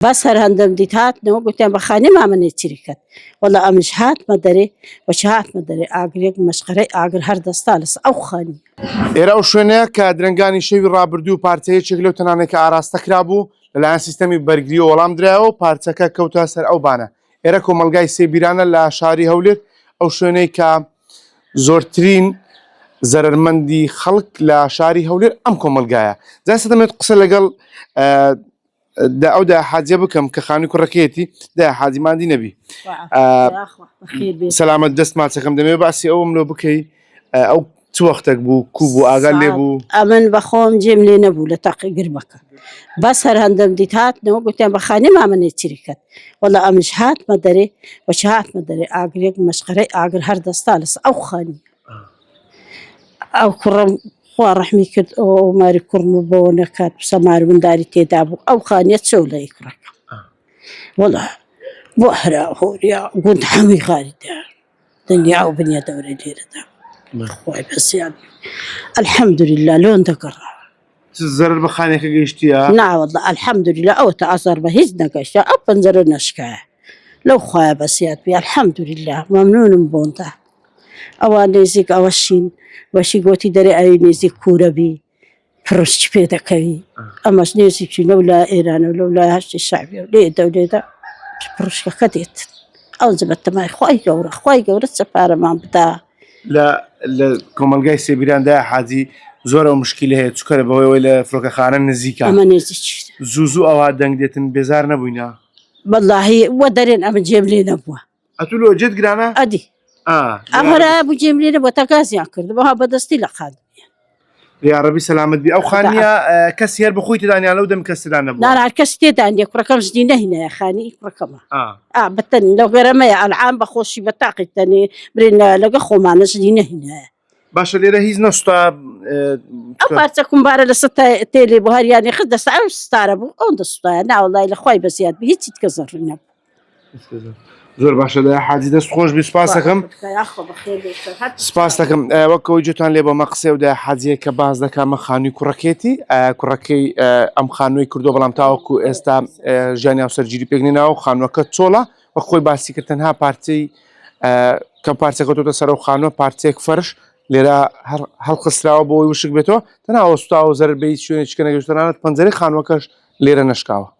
بەس هەر هەندەم دیت هاتنەوە گوتیان بە خانێ مامە نێچیری کەت وەڵا ئەمنش هاتمە دەرێ وەچ هاتمە دەرێ ئاگرێک مەشقەرەی ئاگر هەر دەستا لەس ئەو خانی. ئێرە ئەو شوێنەیە کە درەنگانی شەوی ڕابردوو پارچە یەکێک لەو تەنانەی کە ئاراستە کرابوو لەلایەن سیستەمی بەرگرییەوە وەڵام درایەوە و پارچەکە کەوتە سەر ئەو بانە. ئێرە کۆمەڵگای سێبیرانە لە شاری هەولێر، ئەو شوێنەی کە زۆرترین زەرەرمەندی خەڵک لە شاری هەولێر ئەم کۆمەڵگایە. جا ئێستا دەمەوێت قسە لەگەڵ دا ئەو دا حاجیە بکەم کە خانووی کوڕەکەیەتی دا حاجی مادی نەبی سەلامەت دەست ماچەکەم دەمێ باسی ئەوم لۆ بکەی ئەو چ وەختێک بوو کو بوو ئاگا لێ بوو ئەمن بەخۆم جێم لێ نەبوو لە تاقی گرمەکە بەس هەر هەندەم دیت هاتنەوە گوتیان بە خانێ مامە نێچیری کەت وەڵا ئەمنش هاتمە دەرێ وەچ هاتمە دەرێ ئاگرێک مەشقەرەی ئاگر هەر دەستا لەس ئەو خانی ئەو کوڕم خوا ڕەحمی کرد ئەو ئەو ماری کوڕم و بەوە نەکات سەمار منداری تێدا بوو ئەو خانیە چەو لای کوڕەکەم وەڵا بۆ هەرا هۆریا گوند هەمووی غاری دا دنیا و بنیە دەورە لێرەدا خوای بەسیان الحمدلله لۆن دەگەڕا زەرەر بە خانێکە گەیشتیە؟ نا واللە الحمدللە ئەوە تا ئازار بە هیچ نەگەشتە ئەو پەنجەرە نەشکایە لەو خوایە بەسیات بی الحمدللە مەمنونم بۆنتە ئەوە نێزیک ئەوە شین بەشی گۆتی دەرێ ئەوی نێزیک کوورە بی پڕشت پێ دەکەوی ئەمەش نێزیکی لەو لا ئێرانە و لەو لای هەشتی شەعبی و لێدە و لێدە پڕشکەکە دێت ئەو جبەتەمای خوای گەورە خوای گەورە چە پارەمان بدا لە لە کۆمەڵگای سێبیراندا حاجی زۆر ئەو مشکیلە هەیە چکە لە بەهۆی لە فڕۆکەخانە نزیکە ئەمە نزیک زوو زوو ئەوها دەنگ دێتن بێزار نەبووینە بەڵاهی وە دەرێن ئەمە جێم لێ نەبووە ئەتو لۆ جێت گرانە ئەدی ئەم هەرا بوو جێم لێ نەبووە تا گازیان کرد بەها بەدەستی لە قاند یاڕەبی سەلامەت بی ئەو خانیە کەس هەر بەخۆی تێدانیان لەو دەم کەس تێدا نەبوو نارا کەس تێدا نیە کوڕەکەم ژنی نەهینایە خانی کوڕەکەمە ئا بەتەن لەو گەرەمەیە ئەلعام بە خۆشی بە تاقی تەنێ برێن لەگە خۆمانە ژنی نەهینایە باشە لێرە هیچ نەستا ئەو پارچە کومبارە لەسەر تێلێ بۆ هەریانی خست دەست ئەو ستارە بوو ئەو دەستایە ناوەڵای لە خوای بەزیاد بی هیچی تکە زەڕی نەبوو زۆر باشە دە حاجی دەست خۆش بی سپاس دەکەم سپاس دەکەم وەک ئەوەی جوتان لێ بۆمە قسێ و دە حاجیە کە باس دەکا مە خانووی کوڕەکێتی کوڕەکەی ئەم خانووی کردو بەڵام تاوەکو ئێستا ژیانی هاوسەرگیری پێکنێناوە خانووەکە چۆڵە وەک خۆی باسی کرد تەنها پارچەی کە پارچەکە تۆتە سەر و خانووە پارچەیەک فەرش لێرە هەر هەڵخستراوە بۆ ئەوەی وشک بێتەوە تەنها وەستاوە زەرەر بە هیچ شوێنێکی کە نەگەیشتووە تەنانەت پەنجەرەی خانووەکەش لێرە نەشکاوە.